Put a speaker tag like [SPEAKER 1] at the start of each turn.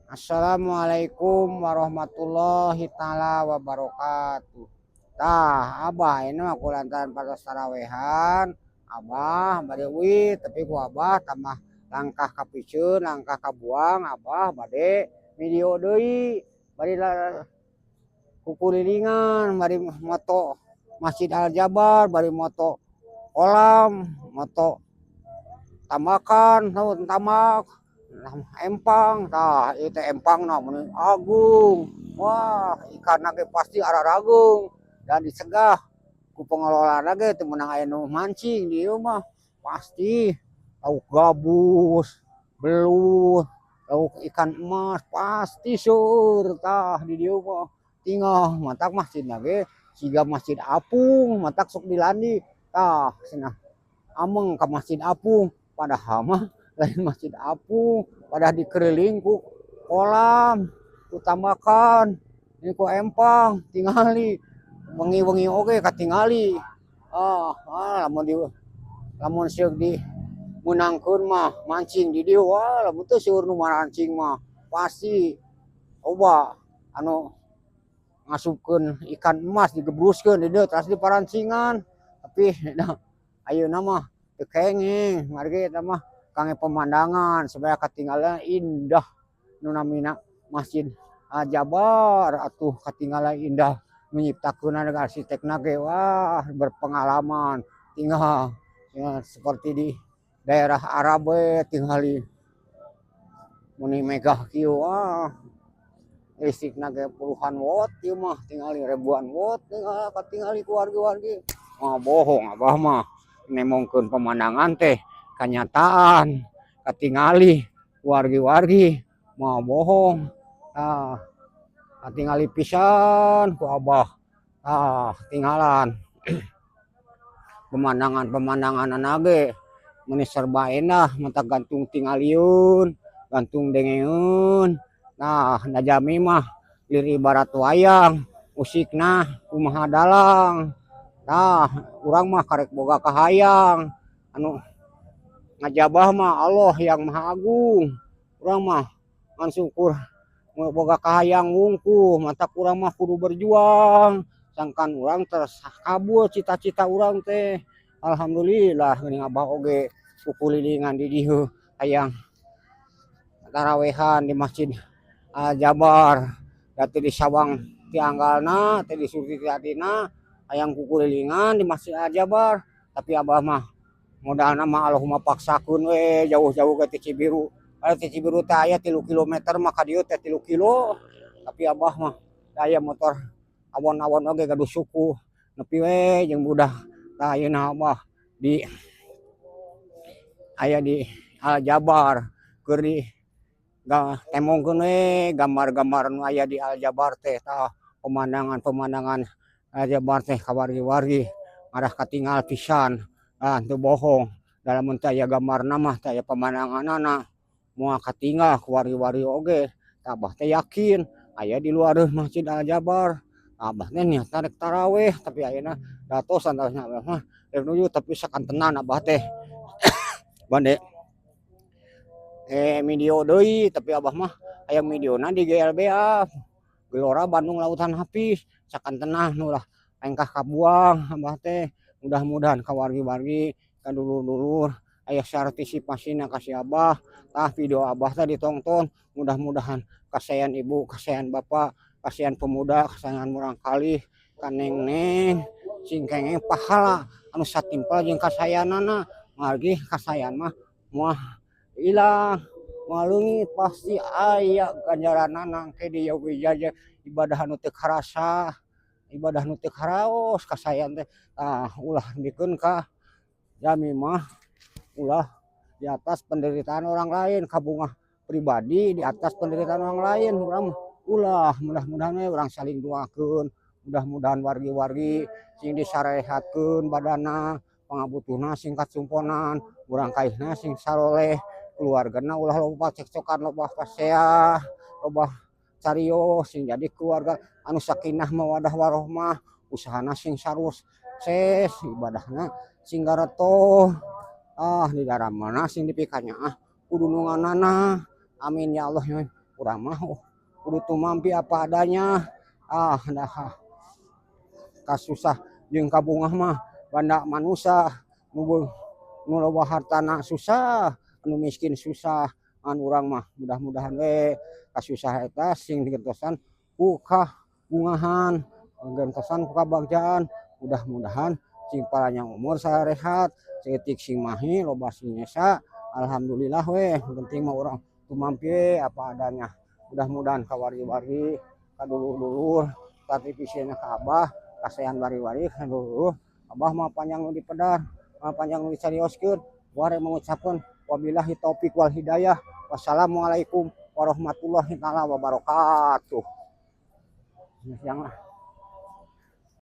[SPEAKER 1] Assalamualaikum warahmatullahi taala wabarakatuh. Tah, Abah ini mah kulantaran pada sarawehan, Abah bade uih, tapi ku Abah tambah langkah kapiceun, langkah kabuang, Abah bade video deui, bade kukulilingan, bari moto Masjid Al Jabar, bari moto kolam, moto tambakan, tambak, empang. Tah, ieu teh empangna meni agung. Wah, ikanna ge pasti ararageung dan disegah ku pengelolana ge teu meunang aya nu mancing di ieu mah. Pasti lauk gabus, belut, lauk ikan emas pasti seueur tah di dieu mah. Tinggal matak masjidna ge siga masjid apung, matak sok dilandi. Tah, cenah ameng ka Masjid Apung, padahal mah lain masjid apung, pada dikeliling ku kolam, ku tambakan, ini ku empang, tingali wengi-wengi oge katingali. Ah, lamun di lamun seuk di meunangkeun mah mancing di dieu, wah, lamun teu seueur nu marancing mah pasti loba anu ngasupkeun ikan emas, digebruskeun di dieu teras diparancingan. Tapi ayeuna mah teu kenging, margi eta mah kangge pemandangan supaya katinggalan indah nu namina Masjid Al Jabar atuh katinggalan indah, nu nyiptakeunna arsitekna ge wah, berpengalaman. Tinggal ya, seperti di daerah Arab we tingali meni megah kieu. Wah, listrikna ge puluhan watt ieu mah, tingali ribuan watt, tinggal katingali ku wargi-wargi. Moal bohong Abah mah nembongkeun pemandangan teh kanyataan katingali wargi-wargi, moal bohong. Tah, katingali pisan ku Abah. Tah, tinggalan pemandangan-pemandanganna ge meuni serba endah, matak gantung tingalieun, gantung dengeun. Nah, da jalmi mah lir ibarat wayang, musikna kumaha dalang. Tah, urang mah karek boga kahayang anu ngajabah mah Allah yang Maha Agung. Urang mah ngan syukur boga kahayang wungkul, matak urang mah kudu berjuang sangkan urang terkabul cita-cita urang teh. Alhamdulillah geuning Abah oge kukulilingan di dieu hayang tarawehan di Masjid Al Jabar, da teu disawang ti anggalna, teu disurti ti atina hayang kukulilingan di Masjid Al Jabar. Tapi Abah mah modalna mah Allahumma paksakeun we jauh-jauh ke ti Cibiru. Padahal ti Cibiru teh aya 3 kilometer mah ka dieu teh 3 kilo, tapi Abah mah aya motor awon-awon oge gaduh suku nepi we jeung budak. Tah, ayeuna Abah di aya di Al Jabar keur di tembongkeun we gambar-gambar nu aya di Al Jabar teh. Tah, pemandangan-pemandangan Al Jabar teh ka wargi-wargi ngarah katingal pisan. Ah, teu bohong da lamun teu aya gambarna mah, teu aya pemandanganana, moal katinggal ku wargi-wargi oge. Tah, Abah teh yakin aya di luareun Masjid Al Jabar. Abah teh niatna rek taraweh, tapi ayeuna datosan Abah mah rek nuju, tapi sakantenan Abah teh bade video deui. Tapi Abah mah hayang videona di GLBA, Gelora Bandung Lautan Api. Sakantenan ulah lengkah kabuang Abah teh. Mudah-mudahan ka wargi-wargi, ka dulur-dulur aya partisipasina ka si Abah. Tah, video Abah teh ditongton, mudah-mudahan kasayan ibu, kasayan bapak, kasayan pemuda, kasayan murangkalih, ka neng-neng, sing kenging pahala anu satimpal jeung kasayanana. Margi kasayan mah moal ilang, moal leungit, pasti aya ganjaranana engke di yaumil jaza. Ibadah anu teu karasa, ibadah nu teu karaos kasayan teh. Tah, ulah bikeun ka jalmi mah ulah di atas penderitaan orang lain, kabungah pribadi di atas penderitaan orang lain urang mah ulah. Mudah-mudahan we urang saling doakeun, mudah-mudahan wargi-wargi sing disarehatkeun badanna, pangabutuhna sing kacumponan, urang kaihna sing saroleh, keluargana ulah loba cekcokan, loba pasea, loba carios, sing jadi keluarga anu sakinah mawadah warohmah, usahana sing sarukses, ibadahna sing garetoh, ah, di daramana sing dipikanyaah ku dununganana. Amin ya Allah. Urang mah kudu tumampi apa adanya. Ah, dah kasusah jeung kabungah mah banda manusa, nu nu loba hartana susah, anu miskin susah. Anu urang mah mudah-mudahan we kasusah eta sing digentosan ku kabungahan, gentosan ku kabagjaan. Mudah-mudahan sing panjang umur, sarehat, saeutik sing mahi, loba sing nyesa. Alhamdulillah we, penting mah urang tumampi we apa adanya. Mudah-mudahan ka wargi-wargi, ka dulur-dulur, ka ka abah, kasayan wari-wari ka dulur. Abah mah panjang nu dipedar, mah panjang nu dicarioskeun. Ware mengucapkan wabillahi taufik wal hidayah. Wassalamualaikum warahmatullahi taala wabarakatuh. Yang lah.